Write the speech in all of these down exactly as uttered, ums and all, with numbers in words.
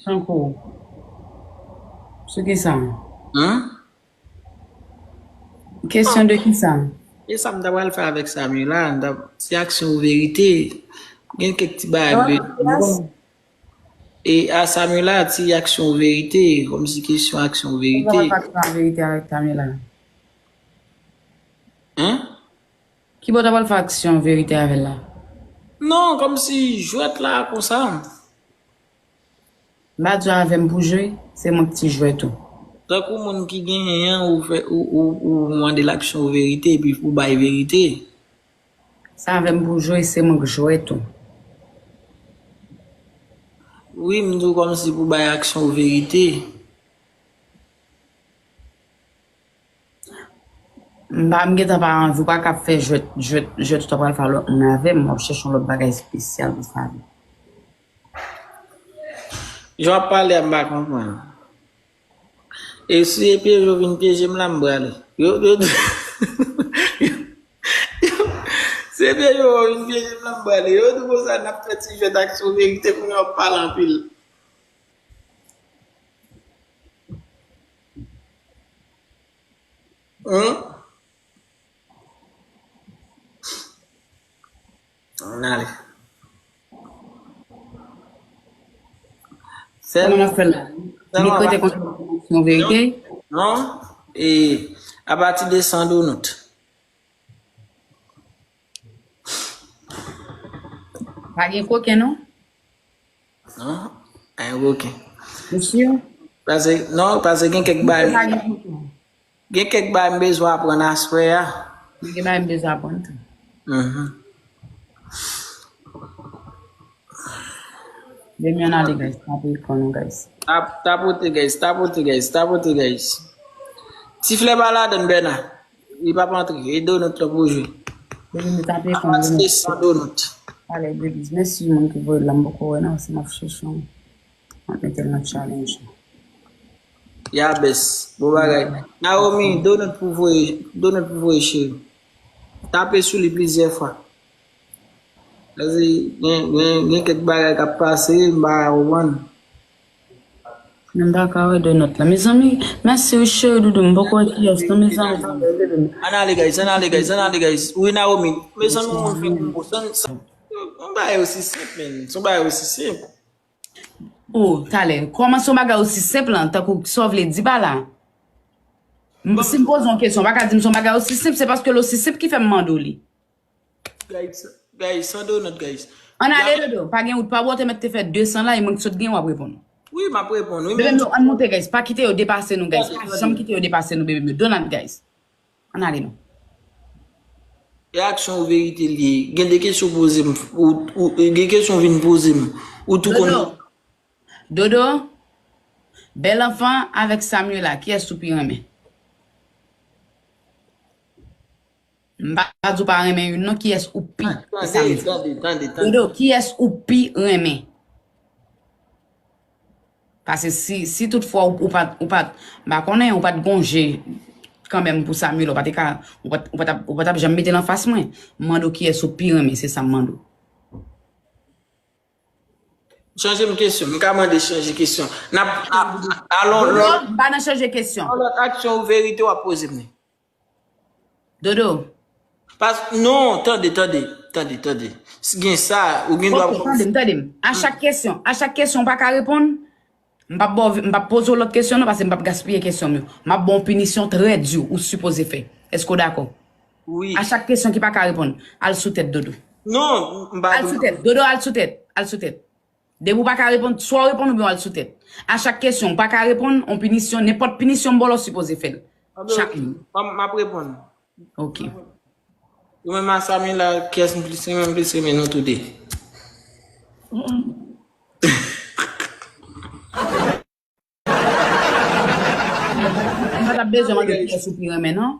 Tankou. Sou ki sa? Hein? Kesyon de ki sa? E sa m ta pral fè avèk Samuela, m ta, ti aksyon ou verite. Gen kèk ti bagay. E a Samuela, ti aksyon ou verite, kòmsi kesyon aksyon ou verite. Ki bò w t ap fè aksyon verite avèk Samuela? Hein? Ki bò w t ap fè aksyon verite avè l la? Non, kòmsi jwèt la konsa. M pa di w avè m pou jwe, se mwen ki ti jwèt ou. Tankou moun ki genyen an, ou fè, ou, ou, ou mande l aksyon verite, epi pou bay verite. Se avè m pou jwe, se mwen ki jwèt ou. Wi, m di w kòmsi pou bay aksyon verite. M pa, m gentan pa anvi, ou pa ka fè jwèt, jwèt, jwèt, ou ta pral fè lòt moun avè m, w ap chèche yon lòt bagay espesyal pou fè avè m. Jan w ap pale a, m pa konprann. E si e pyeje w vin pyeje m la, m prale. Yo, yo, yo, si e pyeje w vin pyeje m la, m prale. Yo di konsa, n ap fè ti jwèt aksyon verite, kounye a w ap pale anpil. Hein? Ann ale. Kòman n ap fè la? Li prete konsa yon verite? Non. E apati de san donout. Pa gen koken, non? Non, pa gen koken. Ou si? Paske, non, paske gen kèk bagay. Pa gen koken. Gen kèk bagay m bezwen aprann aswè a. Gen bagay m bezwen aprann tou. Mhm. Demi ann ale, guys. Tape ekran nou, guys. Tap-, tapote, guys. Tapote, guys. Tapote, guys. Ti flè pa ladann, Bèna. Li p ap antre. E donut lan pou jwe. Baby, m tape ekran. Apati de san donut. Ale, baby. Mèsi, moun ki voye l la, m poko wè, non, si m ap chèche yon. M ap mete l nan challenge. Yabès, bon bagay. Naomi, donut pou voye, donut pou voye, cheri. Tape sou li plizyè fwa. Paske gen, gen, gen kèk bagay k ap pase, m pa konprann. M pa ka wè donut la. Mezanmi, mèsi wi, cheri doudou, m poko wè kiyès non, mezanmi. Ann ale, guys, ann ale, guys, ann ale, guys. Wi, Naomi. Mezanmi, mwen fè konprann. Se yon, se yon bagay osi senp, men. Se yon bagay osi senp. Oh, talè. Kòman se yon bagay osi senp lan, tankou sa w vle di pa la? M, si m poze yon kesyon, w pa ka di m se yon bagay osi senp, se paske l osi senp ki fè m mande w li. Guys, guys, san donut, guys. Ann ale, Dodo. Pa gen wout pa bò, te mèt te fè de san la, e mwen ki sot gen, w ap reponn. Wi, m ap reponn, wi. Bebe m yo, ann moute, guys. Pa kite yo depase nou, guys. Pa janm kite yo depase nou, bebe m yo. Donut, guys. Ann ale non. E aksyon ou verite l ye. Gen de kesyon poze m, ou, ou, gen kesyon vin poze m. Ou tou konn. Dodo. Dodo. Bèl Anfan avèk Samuela, kiyès ou pi renmen? M pa di w pa renmen youn non, kiyès ou pi, e sa m di. Tande, tande, tande, tande. Dodo, kiyès ou pi renmen? Paske si, si toutfwa ou, ou pa t, ou pa t, m pa konnen, ou pa t gon je kanmenm pou Samuel, ou pa te ka, ou pa t, ou pa t ap, ou pa t ap janm mete l anfas mwen. M mande w kiyès ou pi renmen, se sa m mande w. Chanje m kesyon, m ka mande chanje kesyon. N ap, a, alon, Dodo, lòt, m pa nan chanje kesyon. Alon lòt aksyon ou verite w ap poze m li. Dodo. Pas, non, tande, tande, tande, tande. Si gen sa, ou gen dwa. Ok, tande m, tande m. A chak kesyon, a chak kesyon ou pa ka reponn, m p ap ba w, m p ap poze w lòt kesyon non, paske m p ap gaspiye kesyon m yo. M ap ba w yon pinisyon trè di ou sipoze fè. Èske w dakò? Wi. A chak kesyon ki pa ka reponn, al sou tèt, Dodo. Non, m pa. Al sou tèt, Dodo, al sou tèt, al sou tèt. Depi w pa ka reponn, swa w reponn oubyen w al sou tèt. A chak kesyon, w pa ka reponn, on pinisyon, nenpòt pinisyon m ba w la, w sipoze fè l. Chak jou. M ap, m ap reponn. Ok. Ou menm a Samuela, kiyès m plis renmen, m plis renmen nou tou de. Mm, mm. M pa t ap bezwen mande kiyès ou pi renmen, non.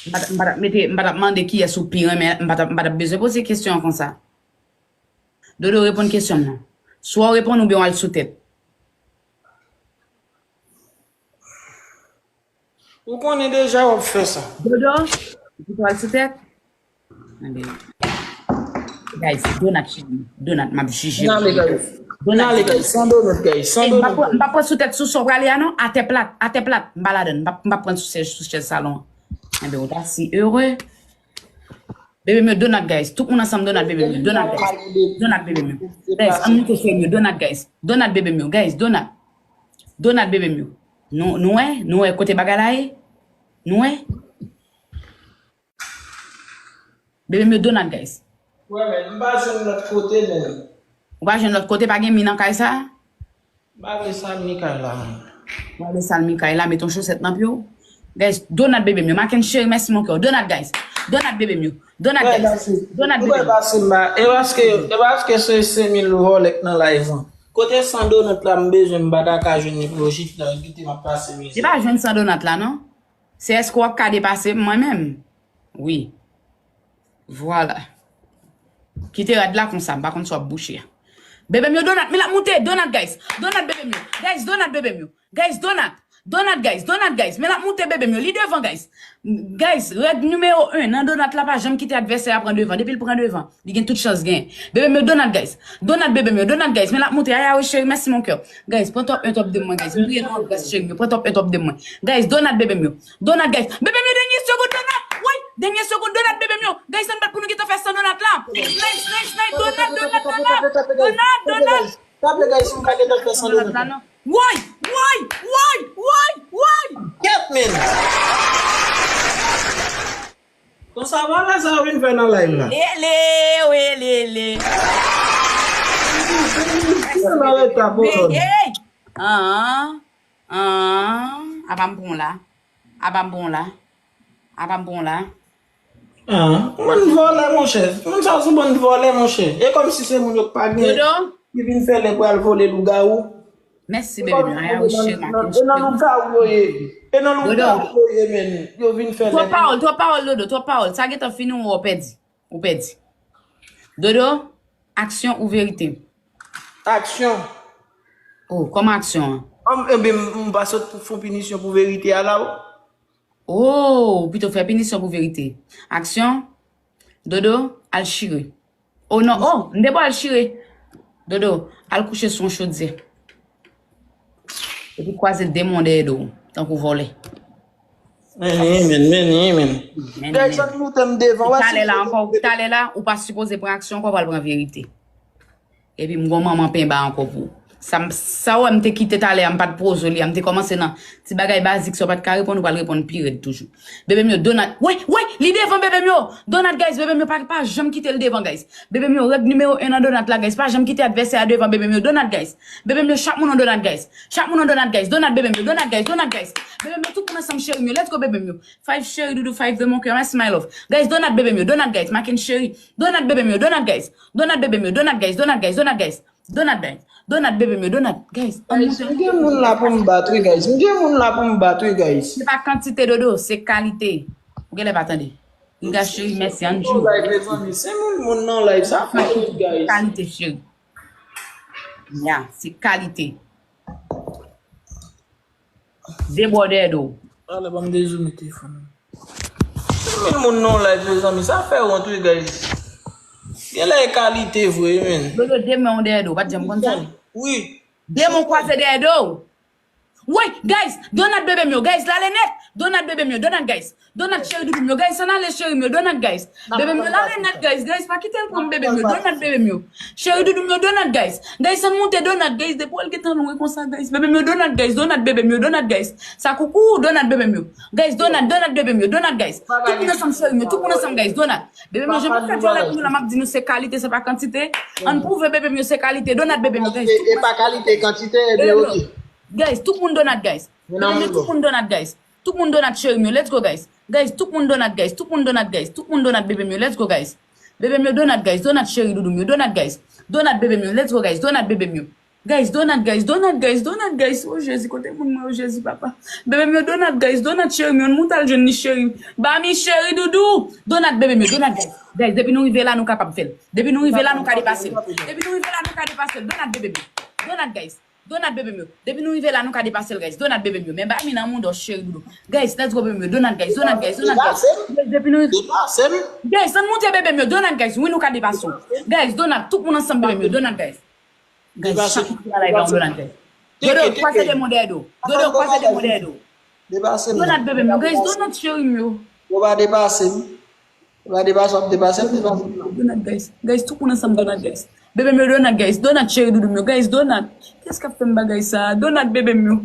M pa t, m pa t ap mete, m pa t ap mande kiyès ou pi renmen, m pa t ap, m pa t ap bezwen poze kesyon an konsa. Dodo, reponn kesyon m nan. Swa w reponn oubyen w al sou tèt. Ou konnen deja w ap fè sa. Dodo, ou pito al sou tèt? Tande. Guys, donat, cheri. Donat, m ap jije. N ale, guys. N ale, guys. San donat, guys. San donat. M pa pran sou tèt sou sa w prale a non. Atè plat, atè plat. M pa ladann. M pa pran sou chèz salon an. Enben, ou ta si ere. Bebe m yo, donat, guys. Tout moun ansanm, donat, bebe m yo. Donat, guys. Donat, bebe m yo. Guys, ann moute frè m yo. Donat, guys. Donat, bebe m yo. Guys, donat. Donat, bebe m yo. Nou, nou wè? Nou wè kote bagay la ye? Nou wè? Bebe m yo, donat, guys. Wè, men, m pa jwenn lòt kote, men. Ou pa jwenn lòt kote, pa gen mi nan kay sa? M pa vle sal mi kay la, men. Ou pa vle sal mi kay la, met yon chosèt nan pye w. Guys, donat, bebe m yo. Maken cheri, mèsi mon kè. Donat, guys. Donat, bebe m yo. Donat, guys. Donat, bebe m yo. E paske, e paske se, se mil vòlè k nan live an. Kote san donat la, m bezwen, m pa ta ka jwenn li pou yo chita, kite m ap pase mizè. Li pa jwenn san donat la, non. Se èske w ap ka depase m, mwen menm? Wi. Vwala. Kite rad la konsa, m pa konn si w ap bouche a. Bebe m yo, donat, men l ap moute, donat, guys. Donat, bebe m yo. Guys, donat, bebe m yo. Guys, donat. Donat, guys, donat, guys. Men l ap moute, bebe m yo. Li devan, guys. Guys, règ nimewo en nan donat la, pa janm kite advèsè a pran devan. Depi l pran devan, li gen tout chans genyen. Bebe m yo, donat, guys. Donat, bebe m yo, donat, guys. Men l ap moute, aya wi cheri, mèsi mon kè. Guys, pran top en, top de mwen, guys. M priye nou an gras, cheri m yo. Pran top en, top de mwen. Guys, donat, bebe m yo. Donat, guys. Bebe m yo, dènye segonn, donat. Woy, dènye segonn, donat, bebe m yo. Guys, ann bat pou nou gentan fè san donat la. Nice, nice, nice, donat, donat, donat. Donat, donat. Tape, guys, si m pa gentan fè san donat la. Woy, woy, woy, woy, woy. Kèt, men. Konsa, vwala sa yo vin fè nan live la. Lele, wi, lele. Nan reta pou lòd. Hey! An, an, apa m pran la. Apa m pran la. Apa m pran la. Ah, bann vòlè, monchè. Moun sa se bann vòlè, monchè. E kòmsi se moun yo k pa gen, Dodo, ki vin fè lè pral vole lougawou. Mèsi, bebe m. Aya, wi, cheri, maken cheri. E nan lougawou yo ye. E nan lougawou yo ye, men. Yo vin fè lè. Twòp pawòl, twòp pawòl, Dodo, twòp pawòl. Sa gentan fini, ou pèdi. Ou pèdi. Dodo, aksyon ou verite? Aksyon. Oh, kòman aksyon an? Anm, enben, m, m pa sot pou fè pinisyon pou verite a la, o. Oh, ou pito fè pinisyon pou verite. Aksyon. Dodo, al chire. Oh non, oh, m te ba w al chire. Dodo, al kouche sou yon chodyè. Epi kwaze demon dèyè do w, tankou vòlè. Amen, amen, amen. Guys, ann moute m devan, wè si talè la ankò, talè la, ou pa sipoze pran aksyon ankò, pral pran verite. Epi m gon manman penba ankò pou ou. Sa, sa w wè m te kite talè a, m pa t poze li a, m te kòmanse nan ti bagay bazik sa w pa t ka reponn, ou pral reponn pi rèd toujou. Bebe m yo, donat. Woy, woy, li devan bebe m yo. Donat, guys, bebe m yo, pa, pa janm kite l devan, guys. Bebe m yo, règ nimewo en nan donat la, guys. Pa janm kite advèsè a devan bebe m yo. Donat, guys. Bebe m yo, chak moun yon donat, guys. Chak moun yon donat, guys. Donat, bebe m yo, donat, guys, donat, guys. Bebe m yo, tout moun ansanm, cheri m yo. Let's go, bebe m yo. Five cheri doudou, five de mon cœur, mèsi my love. Guys, donat, bebe m yo, donat, guys. Maken cheri. Donat, bebe m yo, donat, guys. Donat, bebe m yo, donat, guys, donat, guys, donat, guys. Donat, guys. Donat, bebe m yo, donat, guys. Ann moute. M gen moun la pou m bat, wi, guys. M gen moun la pou m bat, wi, guys. Se pa kantite, Dodo, se kalite. Ou genlè pa tande. Riga cheri, mèsi, ann jwe. Live, mezanmi. Se moun, moun nan live, sa fè wi, guys. Kalite, cheri. Ya, se kalite. De bò dèyè do w. Alè, ban m dezoome telefòn nan. Men moun nan live, mezanmi, sa fè wont, wi, guys. Genlè e kalite vre, men. Yo, yo, de men w dèyè do w, pa t janm konn sa? Wi. De men w kwaze dèyè do w. Woy, guys, donat bebe m yo, guys, l ale nèt. Donat bebe m yo, donat, guys. Donat cheri doudou m yo, guys, ann ale cheri m yo, donat, guys. Bebe m yo, l ale nèt, guys, guys, pa kite l pran bebe m yo, donat bebe m yo. Cheri doudou m yo, donat, guys. Guys, ann moute donat, guys, depi w wè l gentan lwen konsa, guys. Bebe m yo, donat, guys, donat bebe m yo, donat, guys. Sa koukou, donat bebe m yo. Guys, donat, donat bebe m yo, donat, guys. Tout moun ansanm cheri m yo, tout moun ansanm, guys, donat. Bebe m yo, jan m ap fè djòlè pou nou la, m ap di nou se kalite, se pa kantite. Ann pwouve bebe m yo se kalite, donat bebe m yo, guys. E pa kalite, kantite, ebyen, ok. Guys, tout moun donat, guys. Bebe m yo, tout moun donat, guys. Tout moun donat cheri m yo. Let's go, guys. Guys, tout moun donat, guys. Tout moun donat, guys. Tout moun donat bebe m yo. Let's go, guys. Bebe m yo donat, guys. Donat cheri doudou m yo. Donat, guys. Donat bebe m yo. Let's go, guys. Donat bebe m yo. Guys, donat, guys. Donat, guys. Donat, guys. Oh, Jezi, kote moun mwen, oh, Jezi, papa. Bebe m yo donat, guys. Donat cheri m yo. Ann moute al jwenn li cheri. Ba mi cheri doudou. Donat bebe m yo. Donat, guys. Guys, depi nou rive la, nou kapab fè l. Depi nou rive la, nou ka depase l. Depi nou rive la, nou ka depase l. Donat bebe m yo. Donat, guys. Donat, bebe m yo. Depi nou rive la, nou ka depase l, guys. Donat, bebe m yo. Men bay mi nan mouda w, cheri doudou. Guys, let's go, bebe m yo. Donat, guys. Donat, guys. Donat, guys. Depase m. Guys, depi nou rive. Depase m. Guys, ann monte, bebe m yo. Donat, guys. Wi, nou ka depase w. Guys, donat, tout moun ansanm, bebe m yo. Donat, guys. Guys, chak moun ki nan live la, yon donat, guys. Dodo, kwaze de mo dèyè do. Dodo, kwaze de mo dèyè do. Depase m. Donat, bebe m yo. Guys, donat, cheri m yo. Ou pa depase m. Ou pa depase, w ap depase m, depase m. Donat, guys. Guys, tout moun ansanm, donat, guys. Bebe m yo, donat, guys. Donat, cheri doudou m yo. Guys, donat. Kiyès k ap fè m bagay sa? Donat, bebe m yo.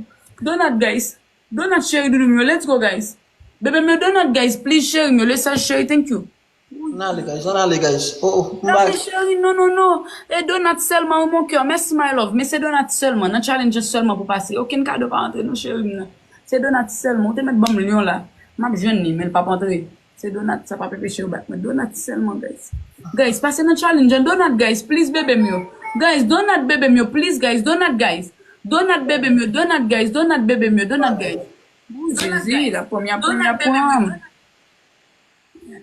Donat, guys. Donat, cheri doudou m yo. Let's go, guys. Bebe m yo, donat, guys. Please, cheri m yo. Le saj, cheri, thank you. Ann ale, guys, ann ale, guys. Oh, oh, m pa... Non, men cheri, non, non, non. E donat sèlman, wi, mon cœur. Mèsi, my love. Men se donat sèlman. Nan challenge sèlman pou pase. Okenn kado pa antre, non, cheri m nan. Se donat sèlman. Ou te mèt ban m lyon la. M ap jwenn li, men l p ap antre. Se donat, sa p ap enpeche yo bat mwen. Donat sèlman, guys. Guys, pase nan challenge an. Donat, guys, please, bebe m yo. Guys, donat, bebe m yo, please, guys. Donat, guys. Donat, bebe m yo. Donat, guys. Donat, bebe m yo. Donat, guys. Oh, Jezi, la premye, premye pran.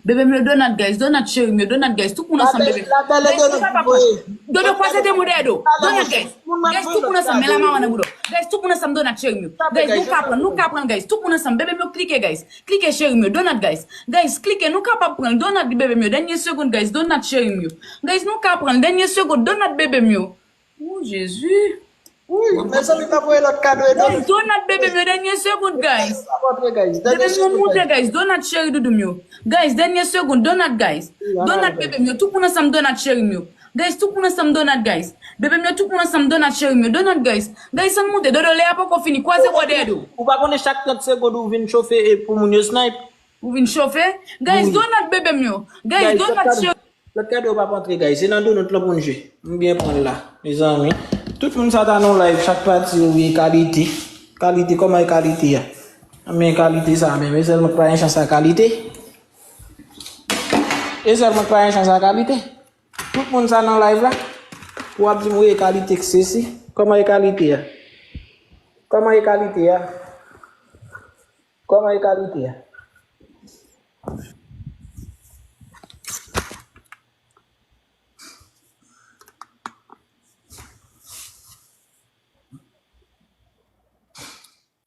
Bebe m yo, donat, guys, donat, cheri m yo, donat, guys, tout moun ansanm, bebe m yo. Guys, nou ka pa pran. Dodo, kwaze de mo dèyè do. Donat, guys. Guys, tout moun ansanm, men la maman nan bouda w. Guys, tout moun ansanm, donat, cheri m yo. Guys, nou ka pran, nou ka pran, guys, tout moun ansanm, bebe m yo, klike, guys. Klike, cheri m yo, donat, guys. Guys, klike, nou kapab pran l, donat, bebe m yo, dènye segonn, guys, donat, cheri m yo. Guys, nou ka pran l, dènye segonn, donat, bebe m yo. Oh, Jezi. Wi, mezanmi, m ap voye lòt kado e donat. Guys, donat, bebe m yo, dènye segonn, guys. Bebe m yo, moute, guys. Donat, cheri doudou m yo. Guys, dènye segonn, donat, guys. Donat, bebe m yo, tout moun ansanm, donat, cheri m yo. Guys, tout moun ansanm, donat, guys. Bebe m yo, tout moun ansanm, donat, cheri m yo. Donat, guys. Guys, ann moute, Dodo, lè a poko fini, kwaze bò dèyè do. Ou pa konnen chak trant segonn ou vin chofe e pou moun yo snipe. Ou vin chofe? Guys, donat, bebe m yo. Guys, donat, cheri. Lòt kado pa antre, guys. Se nan donut lan pou n jwe. M byen pran l la, mezanmi. Tout moun sa ta nan live, chak pati yo, wi, kalite. Kalite, kòman e kalite a? Men kalite sa, men, men sèlman k pa gen chans a kalite. E sèlman k pa gen chans a kalite. Tout moun sa nan live la, pou ap di m, wi, e kalite k sesi. Kòman e kalite a? Kòman e kalite a? Kòman e kalite a?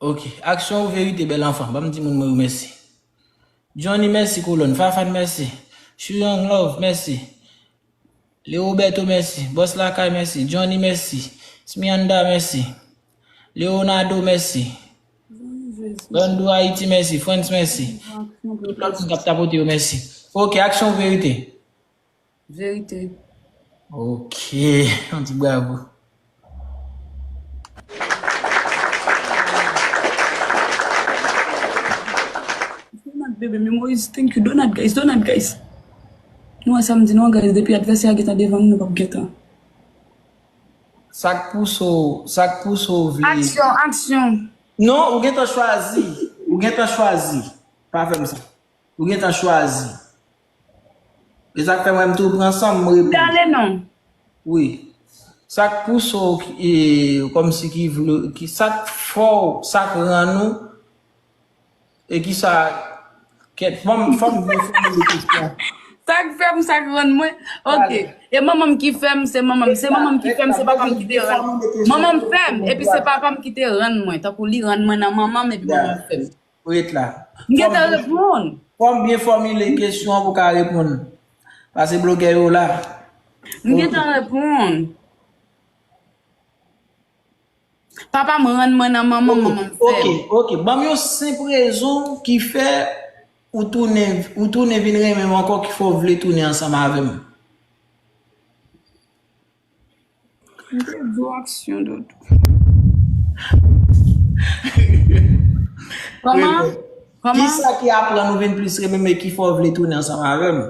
Ok. Aksyon ou verite, bèl anfan? Ban m di moun mwen yo mèsi. Johnny, mèsi, kolòn. Fafan, mèsi. Chuyang Love, mèsi. Leo Roberto, mèsi. Bòs Lakay, mèsi. Johnny, mèsi. Smianda, mèsi. Leonardo, mèsi. Rando Haiti, mèsi. Frantz, mèsi. Tout lòt moun k ap tapote yo, mèsi. Ok, aksyon ou verite? Verite. Ok, yon ti bravo. Donat, bebe, Memories, thank you. Donat, guys, donat, guys. Nou wè sa m di nou an, guys, depi advèsè a gentan devan nou, nou p ap gentan. Sa k pouse w, sa k pouse w vle... Aksyon, aksyon. Non, ou gentan chwazi. Ou gentan chwazi. Pa fè m sa. Ou gentan chwazi. E sa k fè mwen m tou pran san m reponn. Dale non. Wi. Sa k pouse w ki, e, kòmsi ki vle, ki, sa k fè w, sa k rann ou, e ki sa, kèt, fò m, fò m byen fòmile kesyon. Sa k fè m, sa k rann mwen? Ok. Dale. E manman m ki fè m, se manman m, se manman m ki fè m, se papa m ki te rann. Manman m fè m, epi se papa m ki te rann mwen. Tankou li rann mwen nan manman m, epi manman m fè m. Ou ret la. M gentan reponn. Fò m byen fòmile kesyon an pou w ka reponn. Paske blogè yo la. M gentan reponn. Papa m rann mwen nan manman m, manman m fè m. Ok, ok. Ban m yon senp rezon ki fè ou tounen, ou tounen vin renmen m ankò, ki fè w vle tounen ansanm avè m. M te di w aksyon, Dodo. Kòman? Kòman? Kisa ki aprann ou vin plis renmen m e ki fè w vle tounen ansanm avè m?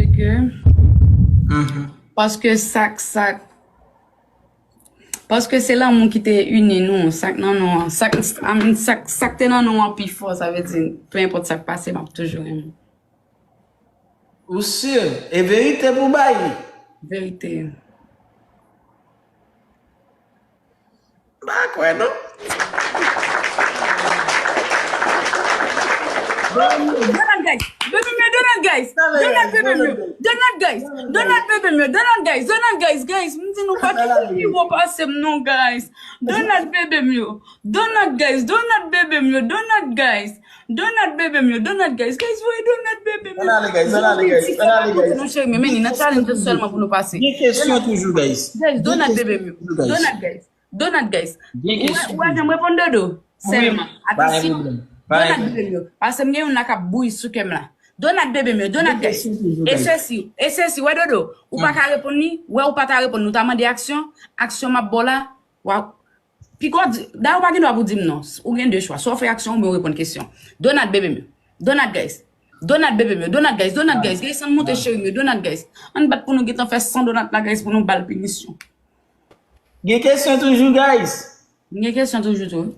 Paske, paske sa k, sa k, paske se lanmou ki te ini nou, sa k nan nou an, sa k, I mean, sa k, sa k te nan nou an pi fò, sa vle di, pe enpòt sa k pase, m ap toujou renmen w. Ou si? E verite pou bay li? Verite. M pa kwè non. Donat, guys. Bebe m yo, donat, guys. Donat, bebe m yo. Donat, guys. Donat, bebe m yo. Donat, guys. Donat, guys. Guys, m di nou pa gen moun pi wo pase m non, guys. Donat, bebe m yo. Donat, guys. Donat, bebe m yo. Donat, guys. Donat, bebe m yo. Donat, guys. Guys, voye donat, bebe m yo. Ann ale, guys. Ann ale, guys. Ann ale, guys. Non, cheri, men, men, nan challenge sèlman pou nou pase. Gen kesyon toujou, guys. Guys, donat, bebe m yo. Donat, guys. Donat, guys. Ou wè, ou wè jan m reponn, Dodo? Sèlman. Atansyon. Donat, bebe m yo. Paske m gen youn la k ap bouyi sou kè m la. Donat, bebe m yo. Donat, guys. E sesi, e sesi, wè, Dodo, ou pa ka reponn li, wè, ou pa ta reponn li, ou ta mande aksyon, aksyon m ap ba w la, w a, piko, dayè, ou pa gen dwa pou di m non. Ou gen de chwa. Swa w fè aksyon oubyen w reponn kesyon. Donat, bebe m yo. Donat, guys. Donat, bebe m yo. Donat, guys. Donat, guys. Guys, ann moute, cheri m yo. Donat, guys. Ann bat pou nou gentan fè san donat la, guys, pou nou ba l pinisyon. Gen kesyon toujou, guys. Gen kesyon toujou, tou.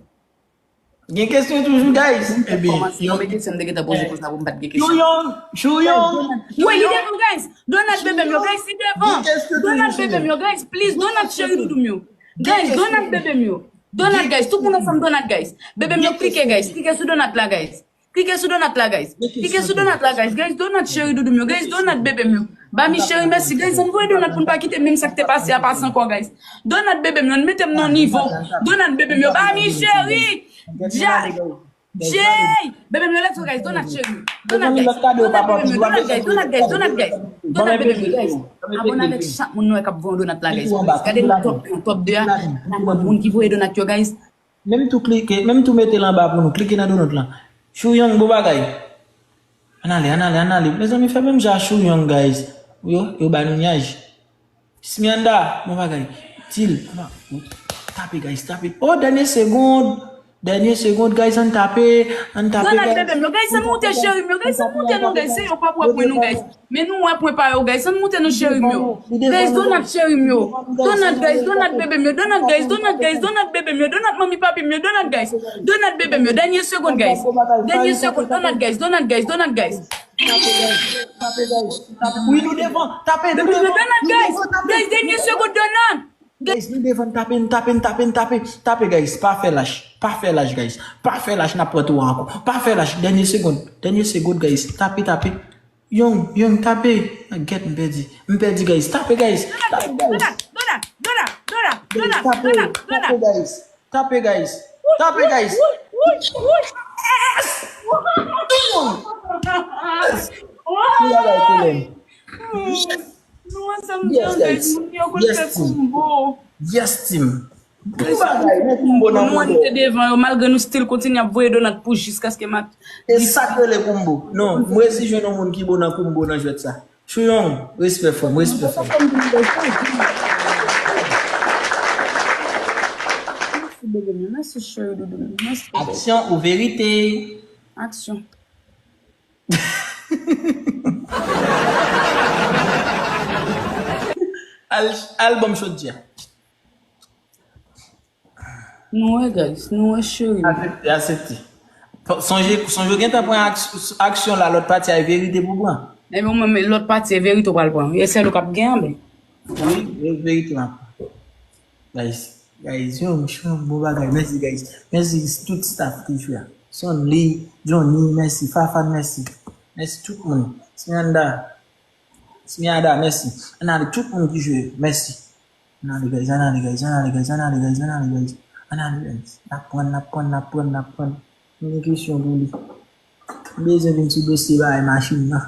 Gen kesyon toujou, guys. Ebyen, kòmanse, premye kesyon m te gentan poze konsa pou m pa t gen kesyon. Chouyon, chouyon. Wi, li devan, guys. Donat, bebe m yo, guys, li devan. Donat, bebe m yo, guys, please. Donat, cheri doudou m yo. Guys, donat, bebe m yo. Donat, guys. Tout moun ansanm, donat, guys. Bebe m yo, klike, guys. Klike sou donat la, guys. Klike sou donat la, guys. Klike sou donat la, guys. Guys, donat, cheri doudou m yo. Guys, donat, bebe m yo. Ba mi cheri, mèsi, guys. Ann voye donat pou n pa kite menm sa k te pase a pase ankò, guys. Donat, bebe m yo, ann mete m nan nivo. Donat, bebe m yo. Ba mi cheri. Jay. Jay. Bebe m yo, let's go, guys. Donat, cheri. Donat, guys. Donat, bebe m yo. Donat, guys. Donat, guys. Donat, bebe m yo, guys. Abone avèk chak moun nou wè k ap voye donat la, guys. Gade nan top un, top de a. Nan moun ki voye donat yo, guys. Menm tou klike, menm tou mete l anba pou nou. Klike nan donut lan. Chou Young, bon bagay. Ann ale, ann ale, ann ale. Mezanmi, fè menm jan a Chou Young, guys. Yo, yo ba nou nyaj. Smianda, bon bagay. Til, anba. Tape, guys, tape. Oh, dènye segond. Dènye segond, guys, ann tape. Ann tape, guys. Donat, bebe m yo, guys, ann moute, cheri m yo, guys, ann moute non, guys, se yo k ap wè pwen nou, guys. Men nou wè pwen pa yo, guys. Ann moute non, cheri m yo. Guys, donat, cheri m yo. Donat, guys, donat, bebe m yo. Donat, guys, donat, guys, donat, bebe m yo. Donat, manmi, papi m yo. Donat, guys. Donat, bebe m yo. Dènye segond, guys. Dènye segond. Donat, guys, donat, guys, donat, guys. Tape, guys. Tape, guys. Tape. Wi, nou devan. Tape, nou devan. Donat, guys. Guys, dènye segond, donat. Guys, nou devan, tape, n tape, n tape, n tape. Tape, guys. Pa fè lach. Pa fè lach, guys. Pa fè lach, n ap pran tou ankò. Pa fè lach. Dènye segond. Dènye segond, guys. Tape, tape. Young, Young, tape. Ah, gèt, m pèdi. M pèdi, guys. Tape, guys. Tape, guys. Donat, donat, donat, donat, donat, donat, donat. Tape, guys. Tape, guys. Tape, guys. Yes! Tout moun! Yes! Wow! Bagay pou lè. Yes! Nou ansanm jan, guys. Moun yo konn fè konbo. Yes, team. Bon bagay, men konbo nan moto. Nou te devan yo, malgre nou still kontinye ap voye donat pou jiskaske mat. E sa k rele konbo. Non, m resi jwenn yon moun ki bon nan konbo nan jwèt sa. Chouyon, respè frè m, respè frè m. Mèsi, bebe m. Mèsi, cheri doudou m. Mèsi, bebe. Aksyon ou verite? Aksyon. Al, al ban m chodyè. Nou wè, guys, nou wè, cheri. Aksepte, aksepte. Sonje, sonje w gentan pran aks-, aksyon la, lòt pati a e verite pou pran. Ebyen, mwen, men lòt pati e verite w pral pran. E sèl ou k ap gen an, men. Wi, e verite m ap pran. Guys, guys, yo, m chou, bon bagay. Mèsi, guys. Mèsi tout staff ki jwe a. Sonly, Johnny, mèsi. Fafan, mèsi. Mèsi tout moun. Smianda. Smiada, mèsi. Ann ale tout moun ki jwe. Mèsi. Ann ale, guys, ann ale, guys, ann ale, guys, ann ale, guys, ann ale, guys. Ann ale, guys. N ap pran, n ap pran, n ap pran, n ap pran. M gen kesyon pou li. M bezwen vin sou dosye bagay machin nan.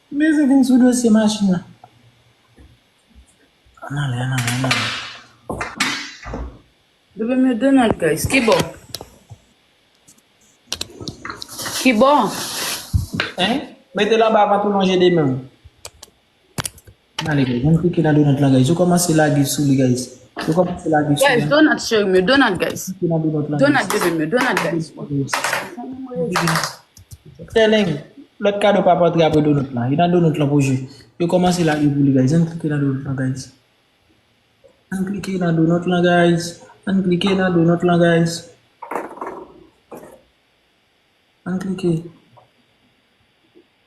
M bezwen vin sou dosye machin nan. Ann ale, ann ale, ann ale. Bebe m yo donat, guys. Ki bò? Ki bò? Hein? Mete l anba vant ou lonje de men w. Ann ale, guys. Ann klike nan donat lan, guys. Yo kòmanse lage sou li, guys. Yo kòmanse lage sou li. Guys, donat, cheri m yo. Donat, guys. Klike nan donat lan, guys. Donat, bebe m yo. Donat, guys. Telling. Lòt kado p ap antre apre donat lan. E nan donat lan pou jwe. Yo kòmanse lage pou li, guys. Ann klike nan donat lan, guys. Ann klike nan donut lan, guys. Ann klike nan donut lan, guys. Ann klike.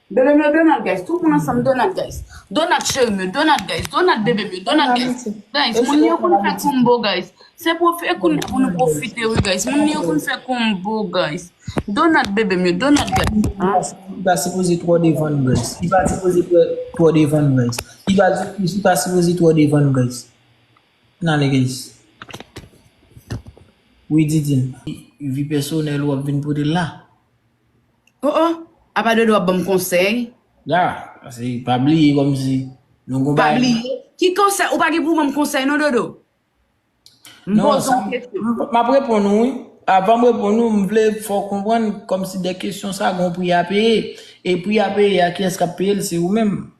Bebe m yo, donat, guys. Tout moun ansanm, donat, guys. Donat, cheri m yo, donat, guys. Donat, bebe m yo, donat, guys. Guys, moun yo konn fè combo, guys. Se pwofi-, e kounye a pou nou pwofite, wi, guys. Moun yo konn fè combo, guys. Donat, bebe m yo, donat, guys. Li pa sipoze twò devan, guys. Li pa sipoze twò, twò devan, guys. Li pa, li pa sipoze twò devan, guys. N ale, guys. Wi, Didine. Vi pèsonèl ou ap vin pote l la. Oh, oh. Apa Dodo ap ban m konsèy? Ya, paske pa bliye kòmsi nou gon bagay. Pa bliye. Ki konsèy? Ou pa gen pou ban m konsèy non, Dodo. M poze w kesyon. M, m ap reponn ou, wi. Avan m reponn ou, m vle fè w konprann kòmsi de kesyon sa gon pri a peye. E pri a peye a, kiyès k ap peye l? Se ou menm.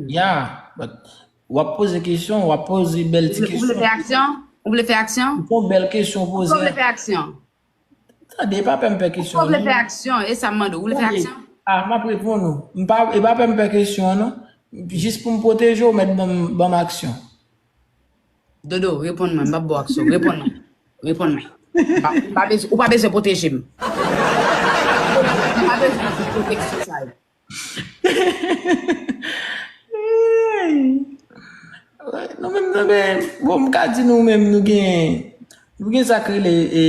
Ya, but w ap poze kesyon, w ap poze bèl ti kesyon. Ou vle fè aksyon? Ou vle fè aksyon? Se yon bèl kesyon w poze a. Ou vle fè aksyon? Tande, pa pè m fè kesyon. Ou vle fè aksyon? E sa m mande w, ou vle fè aksyon? Ah, m ap reponn ou. M pa, e pa pè m fè kesyon an non. Jis pou m pwoteje w, mèt ban m, ban m aksyon. Dodo, reponn mwen, m p ap ba w aksyon. Reponn mwen. Reponn mwen. Ou pa, ou pa bezwen, ou pa bezwen pwoteje m. Ou pa bezwen pwoteksyon sa yo. Nou menm, nou menm, bon, m ka di nou menm, nou gen, nou gen sa k rele, e,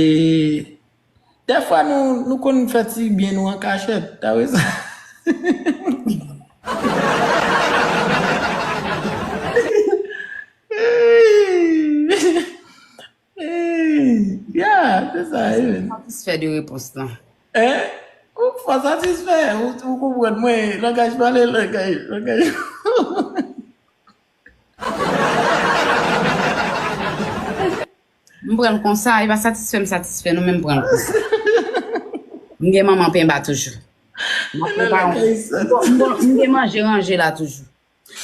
dèfwa nou, nou konn fè ti byen nou an kachèt, ta wè sa? Ya, se sa, e. Satisfè de repons lan. Hein? Ou fò satisfè, ou, ou konprann mwen, langaj pale, langaj, langaj. M pran l konsa, e pa satisfè m satisfè, non, men m pran l konsa. M gen manman penba toujou. M ap prepare yon, m gen manje ranje la toujou.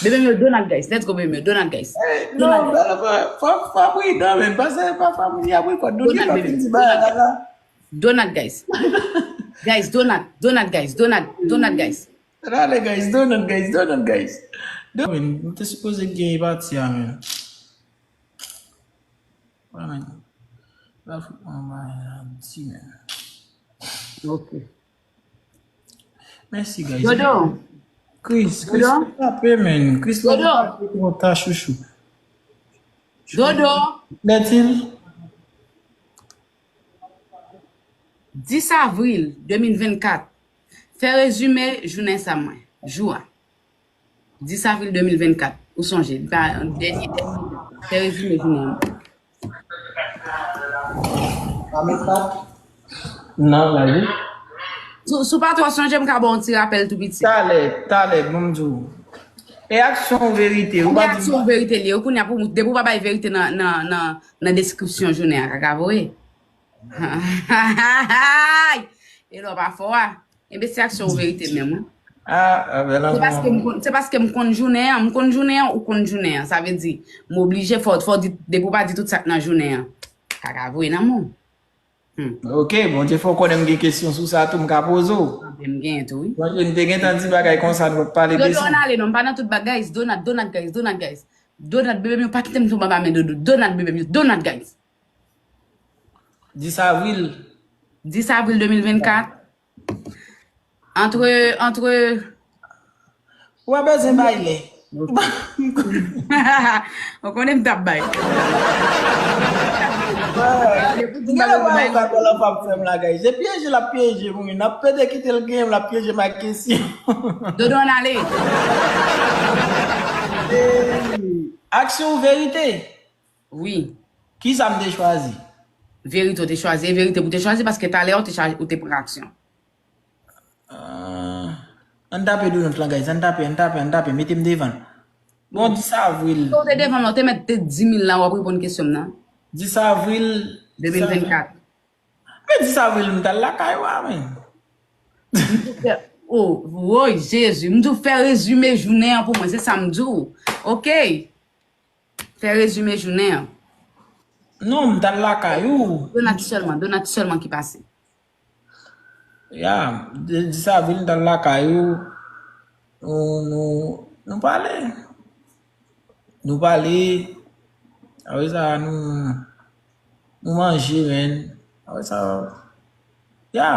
Bebe m yo, donat, guys. Let's go, bebe m yo, donat, guys. Donat, guys. Fò, fò pridan, men. Pase pa fanmi a wi, kòd nou gen pa fin di bagay la. Donat, guys. Guys, donat, donat, guys, donat, donat, guys. Rale, guys, donat, guys, donat, guys. Don-, men, nou te sipoze gen pati a, men. Wè, men. La fout mwen bay la di, men. Ok. Mèsi, guys. Dodo. Chris, Chris, Dodo. Frape, men. Chris, la frape twò ta, chouchou. Dodo. Lètil. Dis avril de mil vennkat. Fè rezime jounen sa mwen. Jou a. Dis avril de mil vennkat. Ou sonje, li pa dènye, dènye. Fè rezime jounen an. Non, la wi. Si, si w pa twò sonje, m ka ba w yon ti rapèl tou piti. Talè, talè, bon, m di w. E aksyon ou verite? Ou pa di aksyon ou verite li ye. Ou kounye a pou, depi w pa bay verite nan, nan, nan, nan deskripsyon jounen an, kaka voye. E lè w pa fò a. Enben, se aksyon ou verite menm, wi. Ah, ah, bèl. Se paske m konn, se paske m konn jounen an, m konn jounen an, ou konn jounen an. Sa vle di, m oblije fò, fò di, depi w pa di tout sa k nan jounen an. Kaka voye nan men w. Hmm. Ok, Bondye fè w konnen m gen kesyon sou sa tou, m ka poze w. Anben, m genyen tou, wi. Bondye, m te gentan di bagay konsa, nou p ap pale de sa. Dodo, ann ale non, m pa nan tout bagay, guys. Donat, donat, guys, donat, guys. Donat, bebe m yo, pa kite m tonbe anba men Dodo. Donat, bebe m yo, donat, guys. Dis avril. Dis avril de mil vennkat. Antre, antre. Ou pa bezwen bay lè. Ou konnen m t ap bay. Gen lè pa yon ka bò la p ap fè m la, guys. Se pyeje l ap pyeje, wi. N ap pede kite l genyen m, l ap pyeje m ak kesyon. Dodo, ann ale. Aksyon ou verite? Wi. Kisa m te chwazi? Verite w te chwazi. E verite pou w te chwazi paske talè a w te chwazi, ou te pran aksyon. Ah, ann tape donat lan, guys. Ann tape, ann tape, ann tape. Mete m devan. Bon, dis avril. Ou te devan m la, ou te mèt te di mil la, w ap reponn kesyon m nan. Dis avril. De mil vennkat. Men dis avril, m t al lakay ou a, men. M tou fè, oh, woy, Jezi. M tou fè rezime jounen an pou mwen. Se sa m di w. Ok. Fè rezime jounen an. Non, m t al lakay ou. Donat sèlman, donat sèlman ki pase. Ya, de, dis avril, m t al lakay ou. Nou, nou, nou pale. Nou pale. Apre sa, nou, nou manje, men. Apre sa, ya,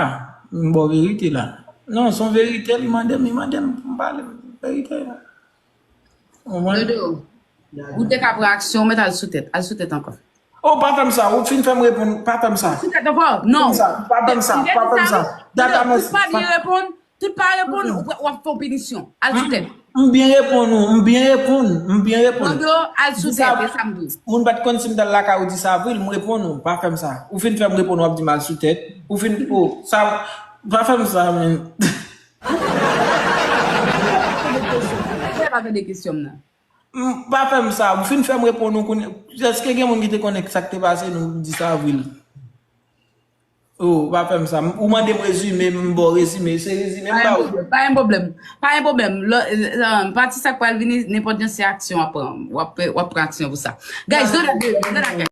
m ba w verite la. Non, se yon verite, li mande m, li mande m pou m pale verite. Ou konprann? Dodo, ou te ka pran aksyon, ou mèt al sou tèt. Al sou tèt ankò. Oh, pa fè m sa, ou fin fè m reponn, pa fè m sa. Sou tèt ankò? Non. Pa fè m sa, pa fè m sa. Data Tout pa byen reponn, tout pa reponn, w ap fè yon pinisyon. Al sou tèt. M byen reponn ou, m byen reponn, m byen reponn. Dodo, al sou tèt, e sa m di. Moun pa t konn si m t al lakay ou dis avril, m reponn ou, pa fè m sa. Ou fin fè m reponn, w ap di m al sou tèt. Ou fin, oh, sa, pa fè m sa, men. Ou pa tande kesyon m nan. M, pa fè m sa, ou fin fè m reponn ou konnen. Èske gen moun ki te konnen sa k te pase nou dis avril? Oh, pa fè m sa. Ou mande m rezime, m ba w rezime. Se rezime m ba ou. Pa gen pwoblèm. Pa gen pwoblèm. Pati sa k pral vini, nenpòt jan se aksyon w ap pran. W ap pran aksyon pou sa. Guys, donate, donate.